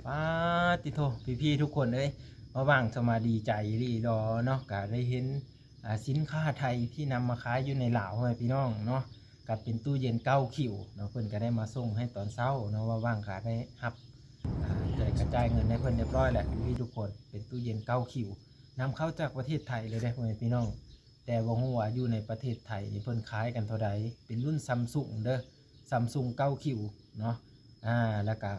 ປາດຕິໂທ ພີ່ໆທຸກຄົນເອີຍ ມາຫວ່າງສະມາດີໃຈອີ່ຫຼີດອເນາະ ກະໄດ້ເຫັນ ອ່າ ສິນຄ້າໄທທີ່ນຳມາຂາຍຢູ່ໃນລາວ ພໍ່ແມ່ພີ່ນ້ອງເນາະ ກະເປັນຕູ້ເຢັນເກົ້າຄິວເນາະ ເພິ່ນກະໄດ້ມາສົ່ງໃຫ້ຕອນເຊົ້າເນາະ ວ່າຫວ່າງກະໄດ້ຮັບ ອ່າ ຈ່າຍ ກະຈ່າຍເງິນໃຫ້ເພິ່ນຮຽບຮ້ອຍແລ້ວ ພີ່ໆທຸກຄົນ ເປັນຕູ້ເຢັນເກົ້າຄິວ ນຳເຂົ້າຈາກປະເທດໄທເລີຍເດ້ ພໍ່ແມ່ພີ່ນ້ອງ ແຕ່ບໍ່ຮູ້ວ່າຢູ່ໃນປະເທດໄທນີ້ເພິ່ນຂາຍກັນເທົ່າໃດ ເປັນລຸ້ນຊຳຊຸງເດີ ຊຳຊຸງເກົ້າຄິວເນາະ ອ່າ ແລ້ວກະ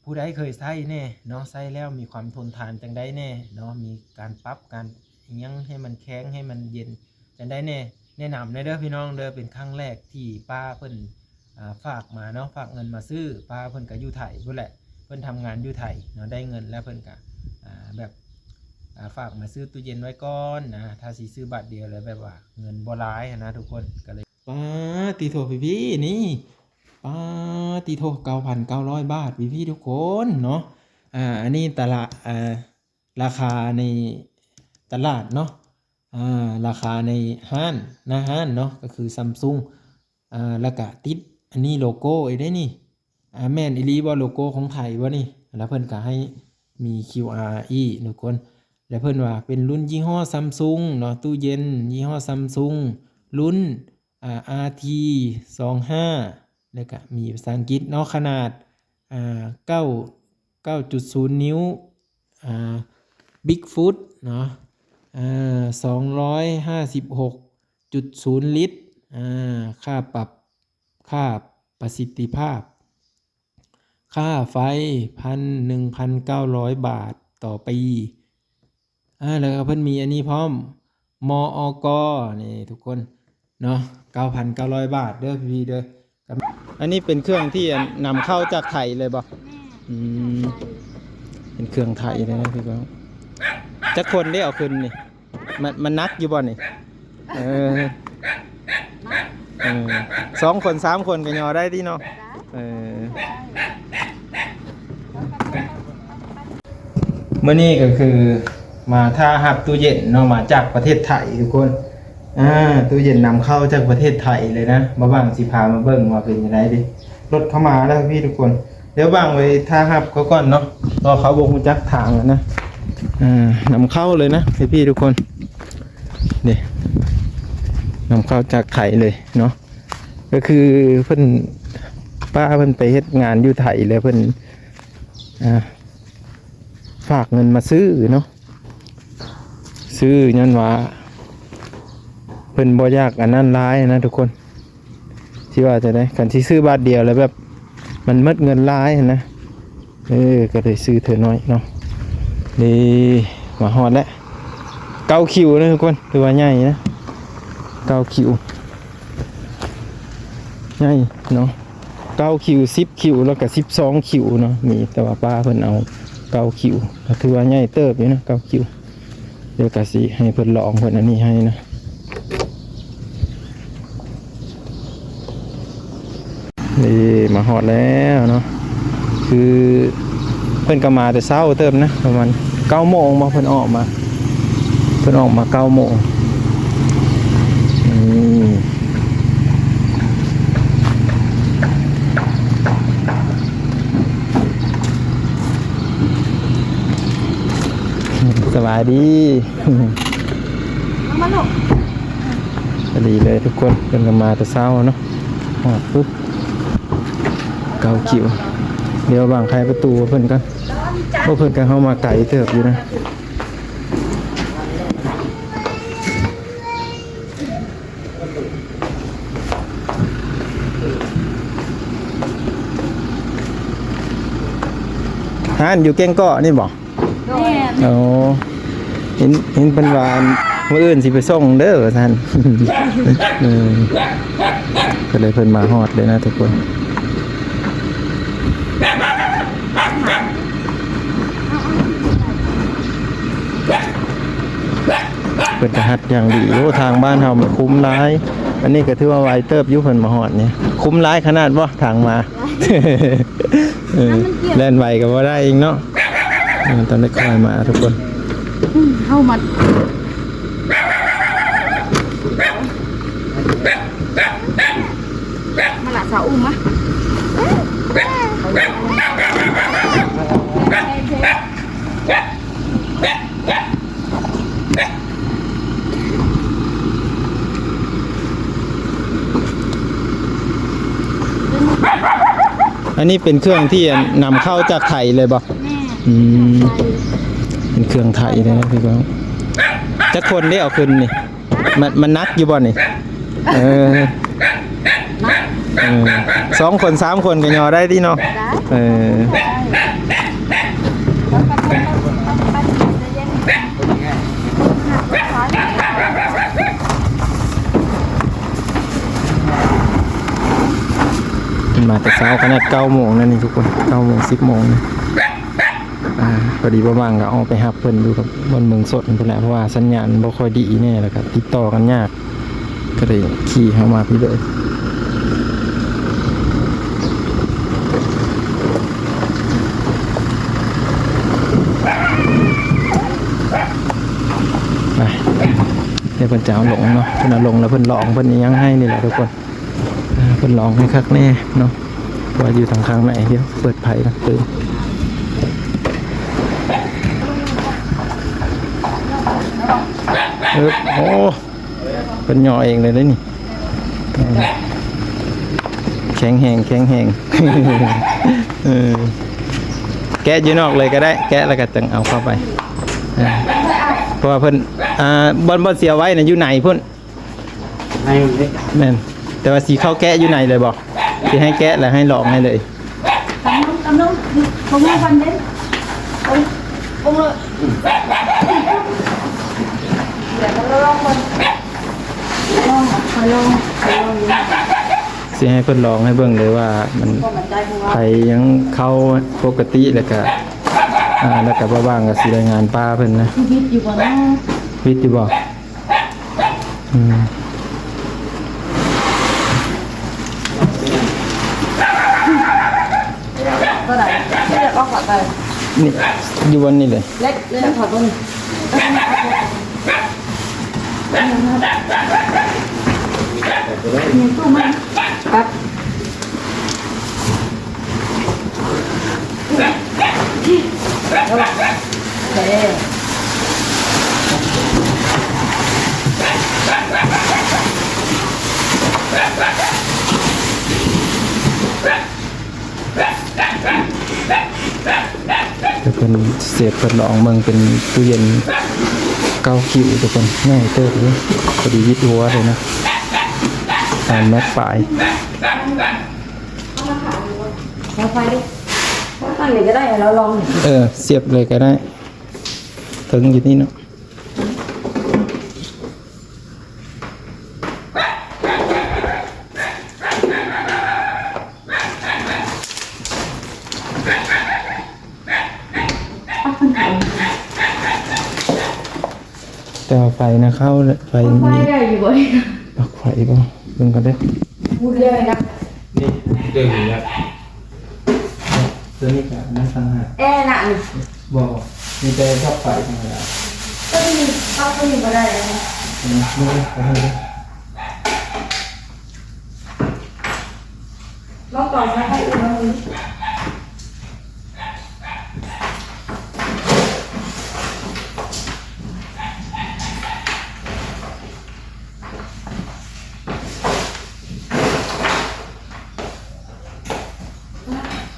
ຜູ້ໃດເຄີຍໃຊ້ແດ່ເນາະ ໃຊ້ແລ້ວມີຄວາມທົນທານຈັ່ງໃດແດ່ເນາະ ມີການປັບການອີ່ຫຍັງໃຫ້ມັນແຂງໃຫ້ມັນເຢັນຈັ່ງໃດແດ່ ແນະນຳແດ່ເດີພີ່ນ້ອງເດີ ເປັນຄັ້ງແລກທີ່ປ້າເພິ່ນ ອ່າ ຝາກມາເນາະ ຝາກເງິນມາຊື້ ປ້າເພິ່ນກະຢູ່ໄທພຸ້ນແຫຼະ ເພິ່ນທຳງານຢູ່ໄທເນາະ ໄດ້ເງິນແລ້ວເພິ່ນກະ ອ່າ ແບບ ອ່າ ຝາກມາຊື້ຕູ້ເຢັນໄວ້ກ່ອນນະ ຖ້າຊິຊື້ບາດດຽວແລ້ວແບບວ່າເງິນບໍ່ຫຼາຍຫັ້ນນະທຸກຄົນ ກະເລີຍ ປາດຕິໂທ ພີ່ໆ ນີ້ ປາດຕິໂທ ເກົ້າພັນເກົ້າຮ້ອຍບາດ ພີ່ໆທຸກຄົນເນາະ ອ່າ ອັນນີ້ຕະຫຼາດ ອ່າ ລາຄາໃນຕະຫຼາດເນາະ ອ່າ ລາຄາໃນຮ້ານ ໜ້າຮ້ານເນາະ ກະຄືຊຳຊຸງ ອ່າ ແລ້ວກະຕິດອັນນີ້ໂລໂກ້ອີກເດ້ນີ້ ອ່າ ແມ່ນອີ່ຫຼີບໍ່ ໂລໂກ້ຂອງໄທບໍ່ນີ້ ແລ້ວເພິ່ນກະໃຫ້ມີຄິວອາອີກທຸກຄົນ ແລ້ວເພິ່ນວ່າເປັນລຸ້ນຍີ່ຫໍ້ຊຳຊຸງເນາະ ຕູ້ເຢັນຍີ່ຫໍ້ຊຳຊຸງ ລຸ້ນ ອ່າ ອາທີ ສອງຫ້າ ແລ້ວກະມີພາສາອັງກິດເນາະ ຂະໜາດ ອ່າ ເກົ້າ ເກົ້າຈຸດສູນນິ້ວ ອ່າ ບິກຟຸດເນາະ ອ່າ ສອງຮ້ອຍຫ້າສິບຫົກຈຸດສູນລິດ ອ່າ ຄ່າປັບ ຄ່າປະສິດທິພາບ ຄ່າໄຟ ພັນ ໜຶ່ງພັນເກົ້າຮ້ອຍບາດຕໍ່ປີ ອ່າ ແລ້ວກໍເພິ່ນມີອັນນີ້ພ້ອມ ມອກ ນີ້ທຸກຄົນເນາະ ເກົ້າພັນເກົ້າຮ້ອຍບາດເດີພີ່ໆເດີ ອັນນີ້ເປັນເຄື່ອງທີ່ນຳເຂົ້າຈາກໄທເລີຍບໍ່? ແມ່ນ ອືມ ເປັນເຄື່ອງໄທເລີຍນະພີ່ນ້ອງ ຈັກຄົນເດ້ເອົາຂຶ້ນນີ້? ມັນ ມັນໜັກຢູ່ບໍ່ນີ້? ເອີ ເອີ ສອງຄົນສາມຄົນກໍຍໍໄດ້ຕິເນາະ ເອີ ມື້ນີ້ກໍຄືມາຖ້າຮັບຕູ້ເຢັນເນາະ ມາຈາກປະເທດໄທທຸກຄົນ ອ່າ ຕູ້ເຢັນນຳເຂົ້າຈາກປະເທດໄທເລີຍນະ ບໍ່ຫວັງຊິພາມາເບິ່ງວ່າເປັນຈັ່ງໃດເດ ລົດເຂົ້າມາແລ້ວພີ່ທຸກຄົນ ດຽວຫວັງໄວ້ຖ້າຮັບເຂົາກ່ອນເນາະ ເພາະເຂົາບໍ່ຮູ້ຈັກທາງນະ ອ່າ ນຳເຂົ້າເລີຍນະພີ່ໆທຸກຄົນ ນີ້ ນຳເຂົ້າຈາກໄທເລີຍເນາະ ກໍຄືເພິ່ນ ປ້າເພິ່ນໄປເຮັດງານຢູ່ໄທ ແລ້ວເພິ່ນ ອ່າ ຝາກເງິນມາຊື້ເນາະ ຊື້ຍ້ອນວ່າເພິ່ນບໍ່ຢາກອັນນັ້ນຫຼາຍນະທຸກຄົນ ຊິວ່າຈັ່ງໃດ ຄັນຊິຊື້ບາດດຽວແລ້ວແບບມັນໝົດເງິນຫຼາຍຫັ້ນນະ ເອີ ກໍເລີຍຊື້ເທື່ອໜ້ອຍເນາະ ນີ້ ມາຮອດແລ້ວ ເກົ້າຄິວນະທຸກຄົນ ຖືວ່າໃຫຍ່ນະ ເກົ້າຄິວ ໃຫຍ່ເນາະ ເກົ້າຄິວ ສິບຄິວ ແລ້ວກໍສິບສອງຄິວເນາະ ມີ ແຕ່ວ່າປ້າເພິ່ນເອົາເກົ້າຄິວ ກໍຖືວ່າໃຫຍ່ເຕີບຢູ່ນະ ເກົ້າຄິວ ດຽວກະຊິໃຫ້ເພິ່ນລອງເພິ່ນອັນນີ້ໃຫ້ນະ ນີ້ມາຮອດແລ້ວເນາະ ຄືເພິ່ນກໍມາແຕ່ເຊົ້າເຕີບນະ ປະມານເກົ້າໂມງບໍ່ ເພິ່ນອອກມາ ເພິ່ນອອກມາເກົ້າໂມງ ອືມ ສະບາຍດີ ເອົາມາລູກ ພໍດີເລີຍທຸກຄົນ ເພິ່ນກໍມາແຕ່ເຊົ້າເນາະ ຮອດປຸບ ເກົ້າຄິວ ດຽວຫວ່າງໄຂປະຕູເພິ່ນກ່ອນ ໂອ້ ເພິ່ນກໍເຮົາມາໄກເຕີບຢູ່ນະ ຮ້ານຢູ່ແກ້ງເກາະນີ້ບໍ່? ແມ່ນ ໂອ້ ເຫັນ ເຫັນເພິ່ນວ່າ ມື້ອື່ນຊິໄປສົ່ງເດີວ່າຊັ້ນ ເອີ ກໍເລີຍເພິ່ນມາຮອດເລີຍນະທຸກຄົນ ເພິ່ນກໍຮັດຢ່າງດີ ໂອ້ ທາງບ້ານເຮົາມັນຄຸ້ມຫຼາຍ ອັນນີ້ກໍຖືວ່າໄວເຕີບຢູ່ ເພິ່ນມາຮອດນີ້ ຄຸ້ມຫຼາຍຂະໜາດບໍ່ ທາງມາ ເອີ ແລ່ນໄວກໍບໍ່ໄດ້ອີກເນາະ ເອີ ຕ້ອງໄດ້ຄ່ອຍມາທຸກຄົນ ອືມ ເຮົາມາ ມາລະ ສາວອຸມມາ ມາລະ ສາວອຸມມາ ມາລະ ອັນນີ້ເປັນເຄື່ອງທີ່ນຳເຂົ້າຈາກໄທເລີຍບໍ່? ແມ່ນ. ອືມ ເປັນເຄື່ອງໄທເລີຍນະພີ່ນ້ອງ. ຈັກຄົນໄດ້ເອົາຂຶ້ນນີ້? ມັນ ມັນໜັກຢູ່ບໍ່ນີ້? ເອີ ເອີ ສອງຄົນສາມຄົນກໍຍໍໄດ້ຕິເນາະ. ໄດ້. ເອີ ເພິ່ນມາແຕ່ເຊົ້າຂະໜາດເກົ້າໂມງແລ້ວນີ້ທຸກຄົນ ເກົ້າໂມງ ສິບໂມງນີ້. ອ່າ ພໍດີບ່າວບາງກໍອອກໄປຮັບເພິ່ນຢູ່ກັບບ່ອນເບິ່ງສົດພຸ້ນແຫຼະ ເພາະວ່າສັນຍານບໍ່ຄ່ອຍດີແດ່ ແລ້ວກໍຕິດຕໍ່ກັນຍາກ ກໍເລີຍຂີ່ເຂົ້າມາພີ້ເລີຍ. ໄປ ດຽວເພິ່ນຈະເອົາລົງເນາະ ເພິ່ນເອົາລົງແລ້ວເພິ່ນລອງ ເພິ່ນອີ່ຫຍັງໃຫ້ນີ້ແຫຼະທຸກຄົນ. ອ່າ ເພິ່ນລອງໃຫ້ຄັກແນ່ເນາະ ເພາະວ່າຢູ່ທາງຂ້າງໃນ. ດຽວເປີດໄຟກ່ອນຕື່ມ. ເອີ ໂອ້ ເພິ່ນຍໍເອງເລີຍເດ້ນີ້. ເອີ ແຂງແຮງ ແຂງແຮງ. ເອີ ແກະຢູ່ນອກເລີຍກໍໄດ້ ແກະແລ້ວກໍຈັ່ງເອົາເຂົ້າໄປ. ເອີ ເພາະວ່າເພິ່ນ ອ່າ ບ່ອນ ບ່ອນຊິເອົາໄວ້ນະ ຢູ່ໃນພຸ້ນ. ໃນມັນເດ້. ແມ່ນ ແຕ່ວ່າຊິເຂົ້າແກະຢູ່ໃນເລີຍບໍ່? ຊິໃຫ້ແກະແລ້ວໃຫ້ລອງໃຫ້ເລີຍ. ກຳລົງ ກຳລົງ ລົງມາກ່ອນເດ້. ລົງ ລົງເລີຍ. ດຽວລອງກ່ອນ ລອງ ຂ້ອຍລອງ ຂ້ອຍລອງຢູ່. ຊິໃຫ້ເພິ່ນລອງໃຫ້ເບິ່ງເລີຍວ່າມັນ ບໍ່ໝັ້ນໃຈ ເພາະວ່າ ໄຜຍັງເຂົ້າປົກກະຕິ ແລ້ວກະ ອ່າ ແລ້ວກະບ່າວບາງກະຊິລາຍງານປ້າເພິ່ນນະ. ຊິວິດຢູ່ບໍ່ເນາະ? ວິດຢູ່ບໍ່? ອືມ ຕົວໃດ? ເລືອກເອົາຂອດໄປ ນີ້ ຢູ່ບ່ອນນີ້ເລີຍ. ເລັກ ເລັກຂອດຕົວນີ້. ນີ້ ຕູ້ມັນ ປັບ. ແຕ່ເພິ່ນ ເຊຟເພິ່ນລອງເບິ່ງເປັນຕູ້ເຢັນເກົ້າຄິວທຸກຄົນ ໃຫຍ່ເຕີບເດ້ ພໍດີວິດຫົວເລີຍນະ ສາມແມັດປາຍ. ເອົາໄປເດ້ ຕັ້ງນີ້ກໍໄດ້ ລອງ ເອີ ສຽບເລີຍກໍໄດ້ ເຖິງຢູ່ນີ້ເນາະ. ແຕ່ວ່າໄຟນະເຂົ້າ ໄຟ ໄຟໄດ້ຢູ່ບໍ່? ປັກໄຟບໍ່? ເບິ່ງກ່ອນເດີ້. ບໍ່ໄດ້ນະ. ນີ້ ເລື່ອງນີ້ນະ. ຕົວນີ້ກະນັ້ນຕ່າງຫາກ. ແອນະນີ້. ບໍ່ ມີແຕ່ດັບໄຟທຳມະດາ. ຕົວນີ້ປັບຕົວນີ້ບໍ່ໄດ້ນະ. ອືມ ນີ້ ອັນນີ້. ລອງຕໍ່ໃຊ້ໄຟອື່ນເບິ່ງ.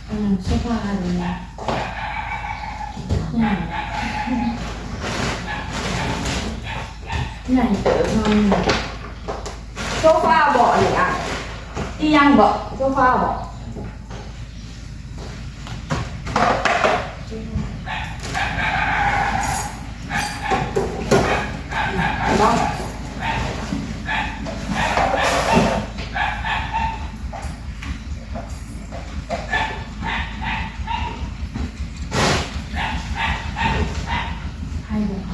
ອັນນັ້ນໂຊຟາອັນນີ້ ໃຫຍ່ ໃຫຍ່ເຕີບເນາະ. ໂຊຟາເບາະນີ້ອະ ອີ່ຫຍັງເບາະ ໂຊຟາເບາະ.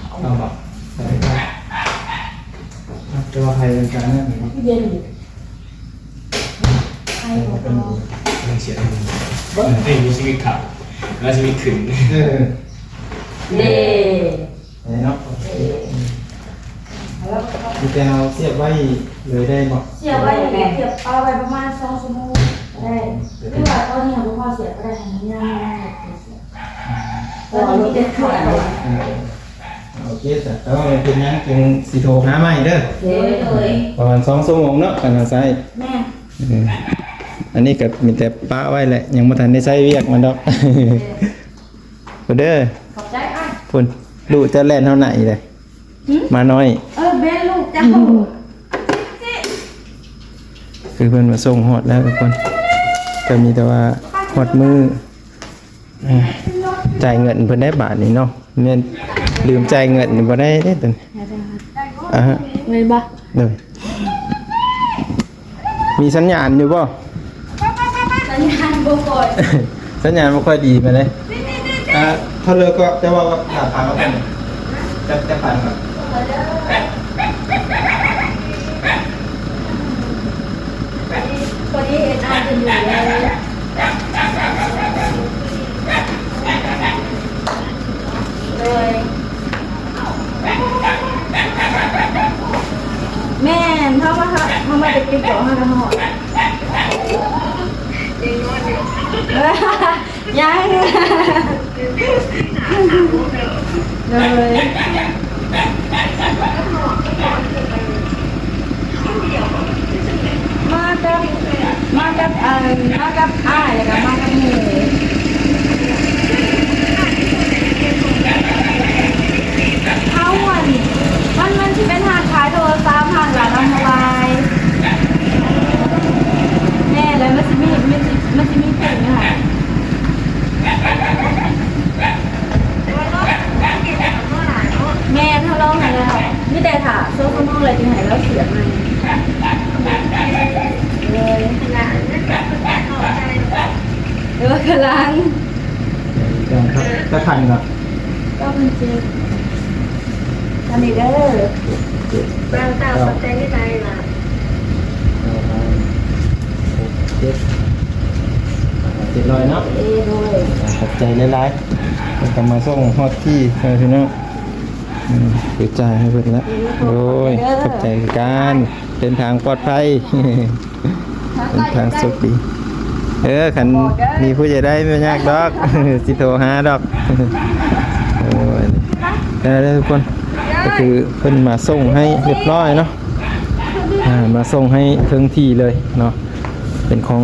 ເອົາບໍ່? ໃສ່ໄປ. ແຕ່ວ່າໃຫ້ເປັນການນັ້ນເນາະ. ເຢັນຢູ່. ໃຫ້ບໍ່? ມັນສຽງ ເອີ ມີຊີວິດເຂົ້າ ແລ້ວຊີວິດຂຶ້ນ. ເອີ ເດ້. ເນາະ ໂອເຄ. ມີແຕ່ເຮົາສຽບໄວ້ເລີຍໄດ້ບໍ່? ສຽບໄວ້ ສຽບປະມານສອງຊົ່ວໂມງໄດ້. ຫຼືວ່າຕອນນີ້ເຮົາບໍ່ພໍສຽບກໍໄດ້ ໃຫ້ມັນຍາວ. ອືມ ເພາະວ່າມີແຕ່ເຄື່ອງ. ເອີ ໂອເຄ ສະ ແຕ່ວ່າມັນເປັນຫຍັງຈຶ່ງຊິໂທຫາໃໝ່ເດີ. ໂດຍ ໂດຍ. ປະມານສອງຊົ່ວໂມງເນາະ ຄັນເຮົາໃຊ້. ແມ່ນ. ເອີ ອັນນີ້ກໍມີແຕ່ປະໄວ້ແຫຼະ ຍັງບໍ່ທັນໄດ້ໃຊ້ວຽກມັນດອກ. ພຸ້ນເດີ ຂອບໃຈອ້າຍ. ພຸ້ນ ລູກຈະແລ່ນເຮົາໄນເດ້. ຫືມ? ໝານ້ອຍ. ເອີ ແມ່ນລູກເຈົ້າ. ຄືເພິ່ນມາສົ່ງຮອດແລ້ວທຸກຄົນ ກໍມີແຕ່ວ່າຮອດມື້ ເອີ ຈ່າຍເງິນເພິ່ນໄດ້ບາດນີ້ເນາະ. ແມ່ນ ລືມຈ່າຍເງິນນີ້ບໍ່ໄດ້ເດ້ຕົວນີ້. ອ່າຮະ ແມ່ນບໍ່? ໂດຍ. ມີສັນຍານຢູ່ບໍ່? ສັນຍານບໍ່ຄ່ອຍ ສັນຍານບໍ່ຄ່ອຍດີປານໃດ. ອ່າ ເທົ່າເລີຍກໍຈະເວົ້າກັບສາຂາວ່າເປັນ ຈະ ຈະຟັງກ່ອນ. ພໍດີເອັນອາເພິ່ນຢູ່ເລີຍ. ໂດຍ ແມ່ນ ເຮົາມາ ເຮົາມາແຕ່ກິນເກາະ ເຮົາກໍຮອດ ຍັງ ໂດຍ ມາກັບ ມາກັບ ອັນ ມາກັບອ້າຍ ແລ້ວກໍມາກັບໝູ່. ເຮົາ ອັນ ມັນ ມັນຊິເປັນຮ້ານຂາຍໂທລະສັບ ຮ້ານລາວນຳໂມບາຍ. ແມ່ນ ແລ້ວມັນຊິມີ ມັນຊິ ມັນຊິມີເພິ່ນຢູ່ຫັ້ນ. ແມ່ນ ເຮົາລອງໃຫ້ແລ້ວ ມີແຕ່ຖ້າສອງຊົ່ວໂມງແລ້ວຈຶ່ງໃຫ້ລາວສຽບໃໝ່. ເອີ ເອີ ກຳລັງ ຈັກພັນເນາະ? ເກົ້າພັນເຈັດ ອັນນີ້ເດີ. ເຈົ້າ ຂອບໃຈຫຼາຍໆ ຫຼານ. ເກົ້າພັນ ເຈັດ ເຈັດຮ້ອຍເນາະ. ເອີ ໂດຍ ຂອບໃຈຫຼາຍໆ. ເພິ່ນກໍມາສົ່ງຮອດທີ່ ເອີ ພີ່ນ້ອງ. ອືມ ໄປຈ່າຍໃຫ້ເພິ່ນລະ. ໂດຍ ຂອບໃຈຄືກັນ. ເດີ ເດີນທາງປອດໄພ ເດີນທາງໂຊກດີ. ເອີ ຄັນມີຜູ້ໃຫຍ່ໄດ້ບໍ່ຍາກດອກ ຊິໂທຫາດອກ. ໂອ້ຍ ໄດ້ແລ້ວທຸກຄົນ ກໍຄືເພິ່ນມາສົ່ງໃຫ້ຮຽບຮ້ອຍເນາະ. ອ່າ ມາສົ່ງໃຫ້ເຖິງທີ່ເລີຍເນາະ. ເປັນຂອງ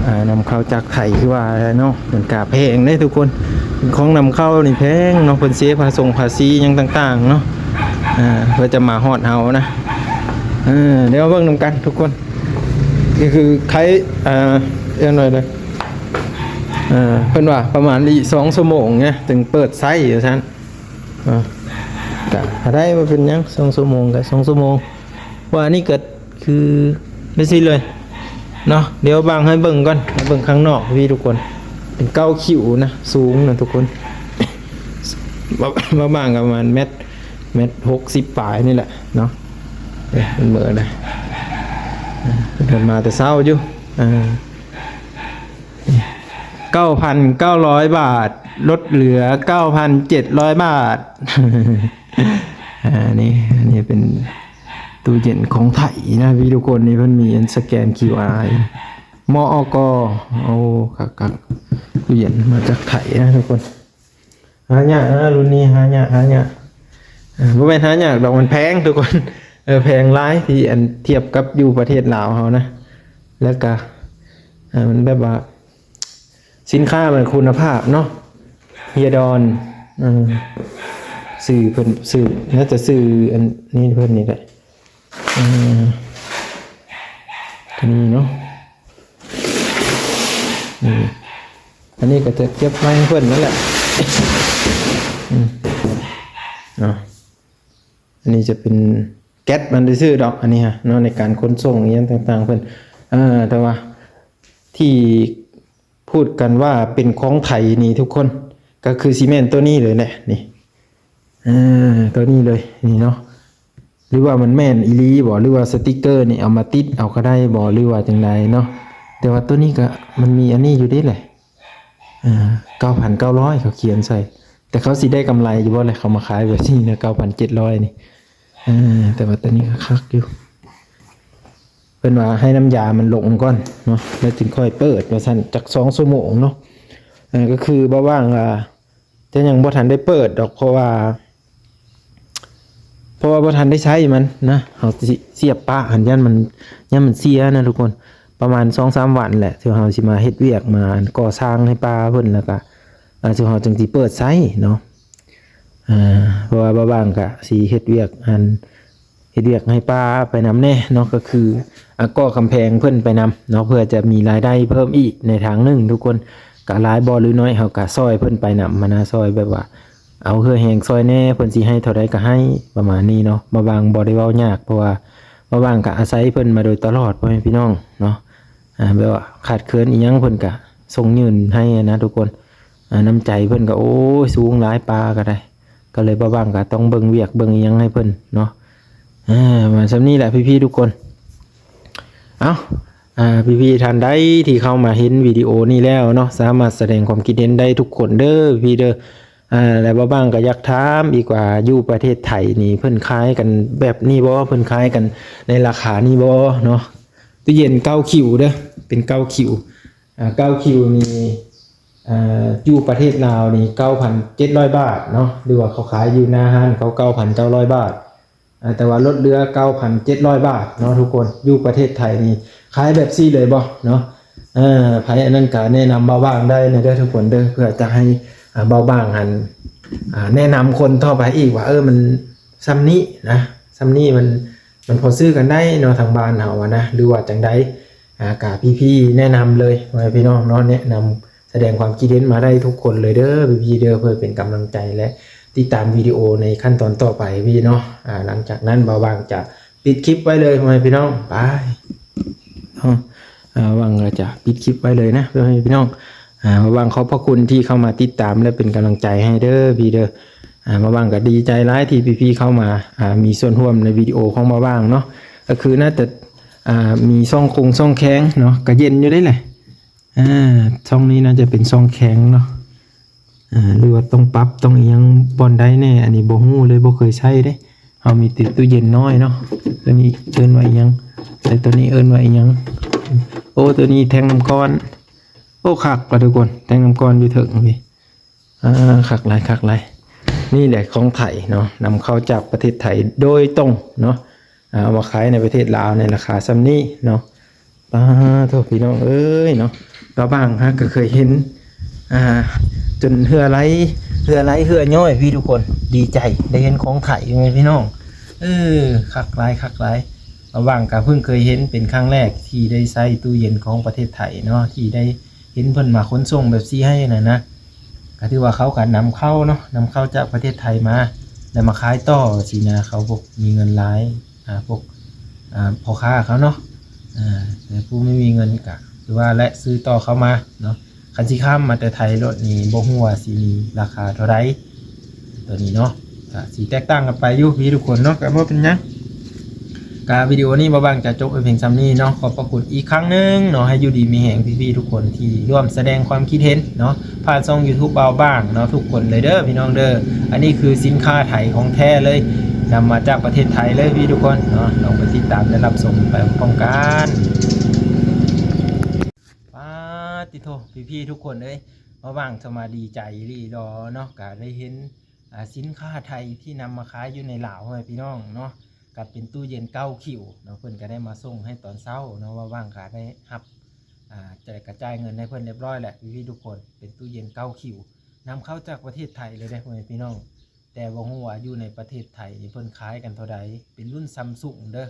ອ່າ ນຳເຂົ້າຈາກໄທ ຄືວ່າເນາະ. ມັນກະແພງເດ້ທຸກຄົນ ເປັນຂອງນຳເຂົ້ານີ້ແພງເນາະ. ເພິ່ນເສພາສົງພາສີຫຍັງຕ່າງໆເນາະ ອ່າ ເພື່ອຈະມາຮອດເຮົານະ. ເອີ ດຽວເບິ່ງນຳກັນທຸກຄົນ. ນີ້ຄືໄຄ ອ່າ ເອີ້ນວ່າໃດ ເອີ ເພິ່ນວ່າປະມານອີກສອງຊົ່ວໂມງນະ ຈຶ່ງເປີດໃຊ້ວ່າຊັ້ນ. ອ່າ ກະໄດ້ ບໍ່ເປັນຫຍັງ ສອງຊົ່ວໂມງກະສອງຊົ່ວໂມງ. ວ່າອັນນີ້ກໍຄືໄດ້ຊີ້ເລີຍເນາະ. ດຽວບັງໃຫ້ເບິ່ງກ່ອນ ໃຫ້ເບິ່ງຂ້າງນອກພີ່ທຸກຄົນ. ເປັນເກົ້າຄິວນະ ສູງນະທຸກຄົນ. ປະມານ ປະມານແມັດ ແມັດຫົກສິບປາຍນີ້ແຫຼະເນາະ. ເອີ ເປັນເບີໃດ ເພິ່ນມາແຕ່ເຊົ້າຢູ່. ອ່າ ເກົ້າພັນເກົ້າຮ້ອຍບາດ ລົດເຫຼືອເກົ້າພັນເຈັດຮ້ອຍບາດ. ອັນນີ້ ອັນນີ້ເປັນຕູ້ເຢັນຂອງໄທນະພີ່ທຸກຄົນ. ນີ້ເພິ່ນມີອັນສະແກນຄິວອາ ມອກ. ໂອ້ ຄັກໆ ຕູ້ເຢັນມາຈາກໄທນະທຸກຄົນ. ຫາຍາກນະ ລຸ້ນນີ້ຫາຍາກ ຫາຍາກ. ເອີ ບໍ່ແມ່ນຫາຍາກດອກ ມັນແພງທຸກຄົນ. ເອີ ແພງຫຼາຍ ທີ່ອັນທຽບກັບຢູ່ປະເທດລາວເຮົານະ. ແລ້ວກະ ເອີ ມັນແບບວ່າ ສິນຄ້າມັນຄຸນນະພາບເນາະ. ເຮຍດອນ ເອີ ຊື່ເພິ່ນ ຊື່ ໜ້າຈະຊື່ອັນນີ້ເພິ່ນນີ້ແຫຼະ. ເອີ ຕົວນີ້ເນາະ. ນີ້ ອັນນີ້ກໍຈະເກັບໄວ້ໃຫ້ເພິ່ນນັ້ນແຫຼະ. ອືມ ເນາະ. ອັນນີ້ຈະເປັນແກັດມັນຊື່ໆດອກ ອັນນີ້ຮະເນາະ ໃນການຂົນສົ່ງອີ່ຫຍັງຕ່າງໆເພິ່ນ. ເອີ ແຕ່ວ່າທີ່ ພູດກັນວ່າເປັນຂອງໄທນີ້ທຸກຄົນ ກໍຄືຊິແມ່ນຕົວນີ້ເລີຍແຫຼະນີ້. ເອີ ຕົວນີ້ເລີຍນີ້ເນາະ. ຫຼືວ່າມັນແມ່ນອີ່ຫຼີບໍ່ ຫຼືວ່າສະຕິກເກີນີ້ເອົາມາຕິດເອົາກໍໄດ້ບໍ່ ຫຼືວ່າຈັ່ງໃດເນາະ. ແຕ່ວ່າຕົວນີ້ກໍມັນມີອັນນີ້ຢູ່ເດ້ແຫຼະ. ເອີ ເກົ້າພັນເກົ້າຮ້ອຍ ເຂົາຂຽນໃສ່ ແຕ່ເຂົາຊິໄດ້ກຳໄລຢູ່ບໍ່ແຫຼະ ເຂົາມາຂາຍແບບນີ້ນະ ເກົ້າພັນເຈັດຮ້ອຍນີ້. ເອີ ແຕ່ວ່າຕົວນີ້ກໍຄັກຢູ່. ເພິ່ນວ່າໃຫ້ນ້ຳຢາມັນລົງກ່ອນເນາະ ແລ້ວຈຶ່ງຄ່ອຍເປີດວ່າຊັ້ນ ຈັກສອງຊົ່ວໂມງເນາະ. ເອີ ກໍຄືບໍ່ວ່າງວ່າຈະຍັງບໍ່ທັນໄດ້ເປີດດອກ ເພາະວ່າ ເພາະວ່າບໍ່ທັນໄດ້ໃຊ້ມັນນະ. ເຮົາຊິສຽບປະຫັ້ນ ຢ້ານມັນ ຢ້ານມັນເສຍນະທຸກຄົນ. ເ ປະມານສອງສາມວັນແຫຼະ ທີ່ເຮົາຊິມາເຮັດວຽກ ມາກໍ່ສ້າງໃຫ້ປ້າເພິ່ນ ແລ້ວກະ ອ່າ ທີ່ເຮົາຈຶ່ງຊິເປີດໃຊ້ເນາະ. ອ່າ ເພາະວ່າບ່າວຫວ່າງກະຊິເຮັດວຽກ ອັນ ເຮັດວຽກໃຫ້ປ້າໄປນຳແດ່ເນາະ ກໍຄື ອ່າ ກໍ່ກຳແພງເພິ່ນໄປນຳເນາະ ເພື່ອຈະມີລາຍໄດ້ເພີ່ມອີກໃນທາງໜຶ່ງທຸກຄົນ. ກະຫຼາຍບໍ່ຫຼືນ້ອຍ ເຮົາກະຊ່ອຍເພິ່ນໄປນຳຫັ້ນນະ ຊ່ອຍແບບວ່າ ເອົາເຫື່ອແຮງຊ່ອຍແດ່ ເພິ່ນຊິໃຫ້ເທົ່າໃດກໍໃຫ້ ປະມານນີ້ເນາະ. ບ່າວຫວ່າງບໍ່ໄດ້ເວົ້າຍາກ ເພາະວ່າບ່າວຫວ່າງກໍອາໄສເພິ່ນມາໂດຍຕະຫຼອດ ພໍ່ແມ່ພີ່ນ້ອງເນາະ. ອ່າ ແບບວ່າຂາດເຂີນອີ່ຫຍັງເພິ່ນກໍສົ່ງຍື່ນໃຫ້ນະທຸກຄົນ. ອ່າ ນ້ຳໃຈເພິ່ນກໍ ໂອ້ຍ ສູງຫຼາຍ ປ້າກໍໄດ້ ກໍເລີຍບ່າວຫວ່າງກໍຕ້ອງເບິ່ງວຽກເບິ່ງອີ່ຫຍັງໃຫ້ເພິ່ນເນາະ. ອ່າ ມາສ່ຳນີ້ແຫຼະພີ່ໆທຸກຄົນ. ເອົ້າ ອ່າ ພີ່ໆທ່ານໃດທີ່ເຂົ້າມາເຫັນວິດີໂອນີ້ແລ້ວເນາະ ສາມາດສະແດງຄວາມຄິດເຫັນໄດ້ທຸກຄົນເດີພີ່ເດີ. ອ່າ ແລະ ບ່າວຫວ່າງກໍຢາກຖາມອີກວ່າ ຢູ່ປະເທດໄທນີ້ເພິ່ນຂາຍກັນແບບນີ້ບໍ່? ເພິ່ນຂາຍກັນໃນລາຄານີ້ບໍ່ເນາະ? ຕູ້ເຢັນເກົ້າຄິວເດີ ເປັນເກົ້າຄິວ ອ່າ ເກົ້າຄິວນີ້ ອ່າ ຢູ່ປະເທດລາວນີ້ເກົ້າພັນເຈັດຮ້ອຍບາດເນາະ ຫຼືວ່າເຂົາຂາຍຢູ່ໜ້າຮ້ານເຂົາເກົ້າພັນເກົ້າຮ້ອຍບາດ. ອ່າ ແຕ່ວ່າລົດເຫຼືອເກົ້າພັນເຈັດຮ້ອຍບາດເນາະທຸກຄົນ. ຢູ່ປະເທດໄທນີ້ຂາຍແບບຊີ້ເລີຍບໍ່ເນາະ? ເອີ ໃຜອັນນັ້ນກະແນະນຳບ່າວຫວ່າງໄດ້ນະເດີທຸກຄົນເດີ ເພື່ອຈະໃຫ້ ອ່າ ບ່າວຫວ່າງຫັ້ນ ອ່າ ແນະນຳຄົນຕໍ່ໄປອີກວ່າ ເອີ ມັນສ່ຳນີ້ນະ ສ່ຳນີ້ມັນ ມັນພໍຊື້ກັນໄດ້ເນາະ ທາງບ້ານເຮົາອະນະ ຫຼືວ່າຈັ່ງໃດ. ອ່າ ກະພີ່ໆແນະນຳເລີຍ ພໍ່ແມ່ພີ່ນ້ອງເນາະ ແນະນຳ ສະແດງຄວາມຄິດເຫັນມາໄດ້ທຸກຄົນເລີຍເດີພີ່ໆເດີ ເພື່ອເປັນກຳລັງໃຈ ແລະ ຕິດຕາມວິດີໂອໃນຂັ້ນຕອນຕໍ່ໄປພີ່ເນາະ. ອ່າ ຫຼັງຈາກນັ້ນບ່າວຫວ່າງຈະປິດຄລິບໄວ້ເລີຍ ພໍ່ແມ່ພີ່ນ້ອງ ໄປເນາະ. ອ່າ ຫວ່າງກໍຈະປິດຄລິບໄວ້ເລີຍນະ ພໍ່ແມ່ພີ່ນ້ອງ. ອ່າ ຫວ່າງຂອບພະຄຸນທີ່ເຂົ້າມາຕິດຕາມ ແລະ ເປັນກຳລັງໃຈໃຫ້ເດີພີ່ເດີ. ອ່າ ບ່າວຫວ່າງກໍດີໃຈຫຼາຍທີ່ພີ່ໆເຂົ້າມາ ອ່າ ມີສ່ວນຮ່ວມໃນວິດີໂອຂອງບ່າວຫວ່າງເນາະ. ກໍຄືໜ້າຈະ ອ່າ ມີຊ່ອງຄົງຊ່ອງແຄງເນາະ ກໍເຢັນຢູ່ເດ້ແຫຼະ. ອ່າ ຊ່ອງນີ້ໜ້າຈະເປັນຊ່ອງແຂງເນາະ ອ່າ ຫຼືວ່າຕ້ອງປັບຕ້ອງອີ່ຫຍັງບ່ອນໃດແດ່ ອັນນີ້ບໍ່ຮູ້ເລີຍ ບໍ່ເຄີຍໃຊ້ເດ້. ເຮົາມີແຕ່ຕູ້ເຢັນນ້ອຍເນາະ. ໂຕນີ້ເອີ້ນວ່າອີ່ຫຍັງ? ແຕ່ໂຕນີ້ເອີ້ນວ່າອີ່ຫຍັງ? ໂອ້ ໂຕນີ້ແທງນ້ຳກ້ອນ. ໂອ້ ຄັກວ່າທຸກຄົນ ແທງນ້ຳກ້ອນຢູ່ເທິງພີ້. ອ່າ ຄັກຫຼາຍ ຄັກຫຼາຍ. ນີ້ແຫຼະຂອງໄທເນາະ ນຳເຂົ້າຈາກປະເທດໄທໂດຍຕົງເນາະ ອ່າ ເອົາມາຂາຍໃນປະເທດລາວໃນລາຄາສ່ຳນີ້ເນາະ. ປາໂທ້ ພີ່ນ້ອງເອີຍເນາະ ກະບາງຫາກະເຄີຍເຫັນ ອ່າ ຈົນເຫື່ອໄຫຼ ເຫື່ອໄຫຼເຫື່ອຍ້ອຍພີ່ທຸກຄົນ ດີໃຈໄດ້ເຫັນຂອງໄທແມ່ພີ່ນ້ອງ. ເອີ ຄັກຫຼາຍ ຄັກຫຼາຍ. ກະບາງກະເພິ່ງເຄີຍເຫັນເປັນຄັ້ງແລກທີ່ໄດ້ໃຊ້ຕູ້ເຢັນຂອງປະເທດໄທເນາະ ທີ່ໄດ້ ເຫັນເພິ່ນມາຂົນສົ່ງແບບຊີ້ໃຫ້ນັ້ນນະ ກໍຖືວ່າເຂົາກໍນຳເຂົ້າເນາະ ນຳເຂົ້າຈາກປະເທດໄທມາ ແລ້ວມາຂາຍຕໍ່ຊີ້ນະ. ເຂົາພວກມີເງິນຫຼາຍ ອ່າ ພວກ ອ່າ ພໍ່ຄ້າເຂົາເນາະ ອ່າ ແຕ່ຜູ້ບໍ່ມີເງິນກໍຄືວ່າແຫຼະ ຊື້ຕໍ່ເຂົ້າມາເນາະ. ຄັນຊິຂ້າມມາແຕ່ໄທໂລດນີ້ ບໍ່ຮູ້ວ່າຊິມີລາຄາເທົ່າໃດ ໂຕນີ້ເນາະ ກະຊິແຕກຕ່າງກັນໄປຢູ່ພີ່ທຸກຄົນເນາະ ກະບໍ່ເປັນຫຍັງ. ກະວິດີໂອນີ້ບ່າວບາງຈະຈົບໄວ້ພຽງສ່ຳນີ້ເນາະ. ຂອບພະຄຸນອີກຄັ້ງໜຶ່ງເນາະ ໃຫ້ຢູ່ດີມີແຮງພີ່ໆທຸກຄົນທີ່ຮ່ວມສະແດງຄວາມຄິດເຫັນເນາະ ຜ່ານຊ່ອງຢູທູບບ່າວບາງເນາະ ທຸກຄົນເລີຍເດີພີ່ນ້ອງເດີ. ອັນນີ້ຄືສິນຄ້າໄທຂອງແທ້ເລີຍ ນຳມາຈາກປະເທດໄທເລີຍພີ່ທຸກຄົນເນາະ. ລອງໄປຕິດຕາມ ແລະ ຮັບຊົມໄປພ້ອມກັນ. ປາດຕິໂທ ພີ່ໆທຸກຄົນເອີຍ ບ່າວບາງສະມາດີໃຈອີ່ຫຼີດອເນາະ ກະໄດ້ເຫັນ ອ່າ ສິນຄ້າໄທທີ່ນຳມາຂາຍຢູ່ໃນລາວ ພໍ່ແມ່ພີ່ນ້ອງເນາະ ກໍເປັນຕູ້ເຢັນເກົ້າຄິວເນາະ. ເພິ່ນກໍໄດ້ມາສົ່ງໃຫ້ຕອນເຊົ້າເນາະ ບ່າວບາງກໍໄດ້ຮັບ ອ່າ ຈ່າຍ ກະຈ່າຍເງິນໃຫ້ເພິ່ນຮຽບຮ້ອຍແລ້ວ ພີ່ໆທຸກຄົນ. ເປັນຕູ້ເຢັນເກົ້າຄິວ ນຳເຂົ້າຈາກປະເທດໄທເລີຍເດ້ ພໍ່ແມ່ພີ່ນ້ອງ. ແຕ່ບໍ່ຮູ້ວ່າຢູ່ໃນປະເທດໄທນີ້ເພິ່ນຂາຍກັນເທົ່າໃດ ເປັນລຸ້ນຊຳຊຸງເດີ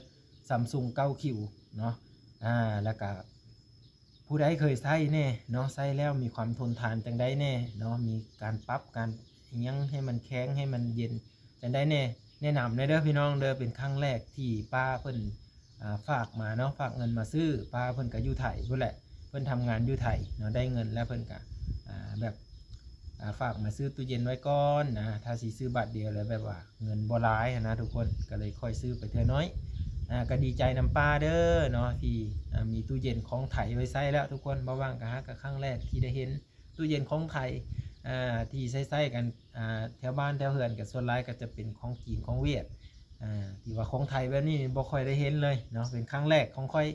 ຊຳຊຸງເກົ້າຄິວເນາະ. ອ່າ ແລ້ວກະ ຜູ້ໃດເຄີຍໃຊ້ແດ່ເນາະ ໃຊ້ແລ້ວມີຄວາມທົນທານຈັ່ງໃດແດ່ເນາະ ມີການປັບການອີ່ຫຍັງໃຫ້ມັນແຂງໃຫ້ມັນເຢັນຈັ່ງໃດແດ່ ແນະນຳແດ່ເດີພີ່ນ້ອງເດີ. ເປັນຄັ້ງແລກທີ່ປ້າເພິ່ນ ອ່າ ຝາກມາເນາະ ຝາກເງິນມາຊື້ ປ້າເພິ່ນກໍຢູ່ໄທພຸ້ນແຫຼະ ເພິ່ນທຳງານຢູ່ໄທເນາະ ໄດ້ເງິນແລ້ວເພິ່ນກໍ ອ່າ ແບບ ອ່າ ຝາກມາຊື້ຕູ້ເຢັນໄວ້ກ່ອນນະ ຖ້າຊິຊື້ບາດດຽວແລ້ວແບບວ່າ ເງິນບໍ່ຫຼາຍຫັ້ນນະທຸກຄົນ ກໍເລີຍຄ່ອຍຊື້ໄປເທື່ອໜ້ອຍ. ອ່າ ກໍດີໃຈນຳປ້າເດີເນາະ ທີ່ ອ່າ ມີຕູ້ເຢັນຂອງໄທໄວ້ໃຊ້ແລ້ວທຸກຄົນ. ບ່າວບາງກໍຫາກໍຄັ້ງແລກທີ່ໄດ້ເຫັນຕູ້ເຢັນຂອງໄທ ອ່າ ທີ່ໃຊ້ໆກັນ ອ່າ ແຖວບ້ານແຖວເຮືອນ ກໍສ່ວນຫຼາຍກໍຈະເປັນຂອງຈີນຂອງຫວຽດ ອ່າ ທີ່ວ່າຂອງໄທແບບນີ້ບໍ່ຄ່ອຍໄດ້ເຫັນເລີຍເນາະ ເປັນຄັ້ງແລກຂອງຂ້ອຍ.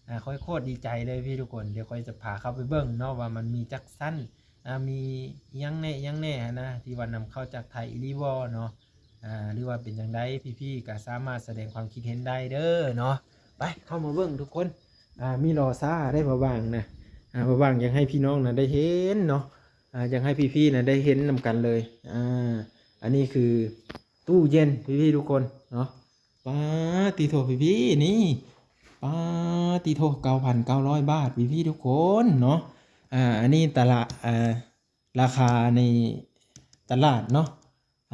ອ່າ ຂ້ອຍໂຄດດີໃຈເລີຍພີ່ທຸກຄົນ. ດຽວຂ້ອຍຈະພາເຂົ້າໄປເບິ່ງເນາະ ວ່າມັນມີຈັກຊັ້ນ ອ່າ ມີອີ່ຫຍັງແດ່ ອີ່ຫຍັງແດ່ຫັ້ນນະ ທີ່ວ່ານຳເຂົ້າຈາກໄທອີ່ຫຼີບໍ່ເນາະ ອ່າ ຫຼືວ່າເປັນຈັ່ງໃດ ພີ່ໆກໍສາມາດສະແດງຄວາມຄິດເຫັນໄດ້ເດີເນາະ. ໄປ ເຂົ້າມາເບິ່ງທຸກຄົນ ອ່າ ມີລໍຊ້າໄດ້ ບ່າວຫວ່າງນະ ອ່າ ບ່າວຫວ່າງຢາກໃຫ້ພີ່ນ້ອງນະໄດ້ເຫັນເນາະ ອ່າ ຢາກໃຫ້ພີ່ໆນະໄດ້ເຫັນນຳກັນເລີຍ. ອ່າ ອັນນີ້ຄືຕູ້ເຢັນ ພີ່ໆທຸກຄົນເນາະ. ປາດຕິໂທ ພີ່ໆ ນີ້ ປາດຕິໂທ ເກົ້າພັນເກົ້າຮ້ອຍບາດ ພີ່ໆທຸກຄົນເນາະ. ອ່າ ອັນນີ້ຕະຫຼາດ ອ່າ ລາຄາໃນຕະຫຼາດເນາະ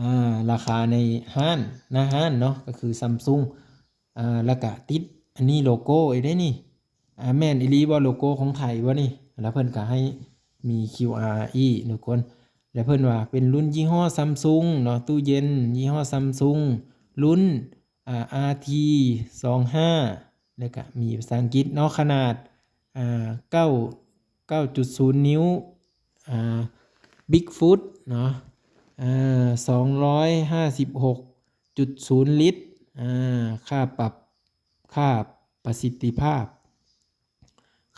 ອ່າ ລາຄາໃນຮ້ານ ໜ້າຮ້ານເນາະ ກໍຄືຊຳຊຸງ ອ່າ ແລ້ວກະຕິດອັນນີ້ໂລໂກ້ອີກເດ້ນີ້ ອ່າ ແມ່ນອີ່ຫຼີບໍ່ ໂລໂກ້ຂອງໄທບໍ່ນີ້? ແລ້ວເພິ່ນກະໃຫ້ມີຄິວອາອີກທຸກຄົນ ແລ້ວເພິ່ນວ່າເປັນລຸ້ນຍີ່ຫໍ້ຊຳຊຸງເນາະ ຕູ້ເຢັນຍີ່ຫໍ້ຊຳຊຸງ ລຸ້ນ ອ່າ ອາທີສອງຫ້າ ແລ້ວກະມີພາສາອັງກິດເນາະ ຂະໜາດ ອ່າ ເກົ້າ ເກົ້າຈຸດສູນນິ້ວ ອ່າ ບິກຟຸດເນາະ ອ່າ ສອງຮ້ອຍຫ້າສິບຫົກຈຸດສູນລິດ ອ່າ ຄ່າປັບ ຄ່າປະສິດທິພາບ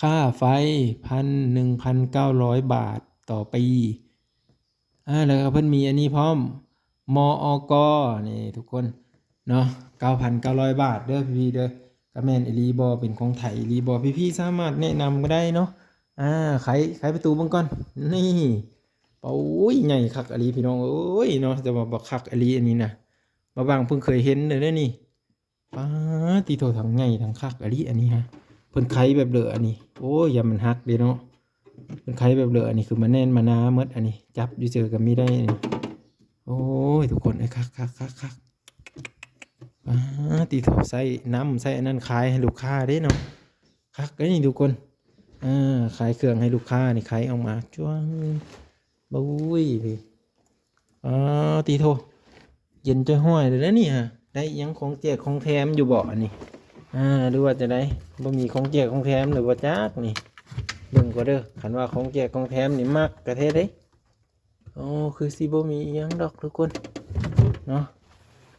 ຄ່າໄຟ ພັນ ໜຶ່ງພັນເກົ້າຮ້ອຍບາດຕໍ່ປີ. ອ່າ ແລ້ວກໍເພິ່ນມີອັນນີ້ພ້ອມ ມອກ ນີ້ທຸກຄົນເນາະ ເກົ້າພັນເກົ້າຮ້ອຍບາດເດີພີ່ໆເດີ. ກະແມ່ນອີ່ຫຼີບໍ່ ເປັນຂອງໄທອີ່ຫຼີບໍ່ ພີ່ໆສາມາດແນະນຳກໍໄດ້ເນາະ. ອ່າ ໄຂ ໄຂປະຕູເບິ່ງກ່ອນ ນີ້ ໂອ້ຍ ໃຫຍ່ຄັກອີ່ຫຼີພີ່ນ້ອງເອີຍເນາະ ແຕ່ວ່າບັກຄັກອີ່ຫຼີອັນນີ້ນະ ບ່າວຫວ່າງເພິ່ງເຄີຍເຫັນເດີນີ້. ປາດຕິໂທ ທັງໃຫຍ່ທັງຄັກອີ່ຫຼີອັນນີ້ຮະ. ເພິ່ນໄຂແບບເລີອັນນີ້ ໂອ້ຍ ຢ້ານມັນຫັກເດ້ເນາະ. ເພິ່ນໄຂແບບເລີອັນນີ້ ຄືມາແໜ້ນມາໜາໝົດອັນນີ້ ຈັບຢູ່ເຈີກໍມີໄດ້. ໂອ້ຍ ທຸກຄົນເອີຍ ຄັກໆໆໆ ປາດຕິໂທ ໃຊ້ນ້ຳໃຊ້ອັນນັ້ນຂາຍໃຫ້ລູກຄ້າເດ້ເນາະ ຄັກເດ້ນີ້ທຸກຄົນ. ເອີ ຂາຍເຄື່ອງໃຫ້ລູກຄ້ານີ້ ໄຂອອກມາ ຈວງ ໂອ້ຍ ປາດຕິໂທ ເຢັນຈ່ອຍຫ້ອຍເລີຍນະນີ້ຮະ. ໄດ້ຫຍັງຂອງແຈກຂອງແຖມຢູ່ບໍ່ອັນນີ້ ອ່າ ຫຼືວ່າຈັ່ງໃດ? ບໍ່ມີຂອງແຈກຂອງແຖມຫຼືບໍ່ຈັກນີ້ ເບິ່ງກ່ອນເດີ. ຄັນວ່າຂອງແຈກຂອງແຖມນີ້ມັກກະແທ້ເດ້. ໂອ້ ຄືຊິບໍ່ມີອີ່ຫຍັງດອກທຸກຄົນເນາະ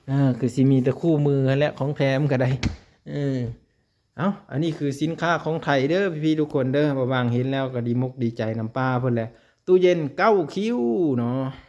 ອ່າ ຄືຊິມີແຕ່ຄູ່ມືຫັ້ນແຫຼະ ຂອງແຖມກໍໄດ້. ເອີ ເອົ້າ ອັນນີ້ຄືສິນຄ້າຂອງໄທເດີພີ່ໆທຸກຄົນເດີ. ບ່າວຫວ່າງເຫັນແລ້ວກໍດີມົກດີໃຈນຳປ້າເພິ່ນແຫຼະ ຕູ້ເຢັນເກົ້າຄິວເນາະ.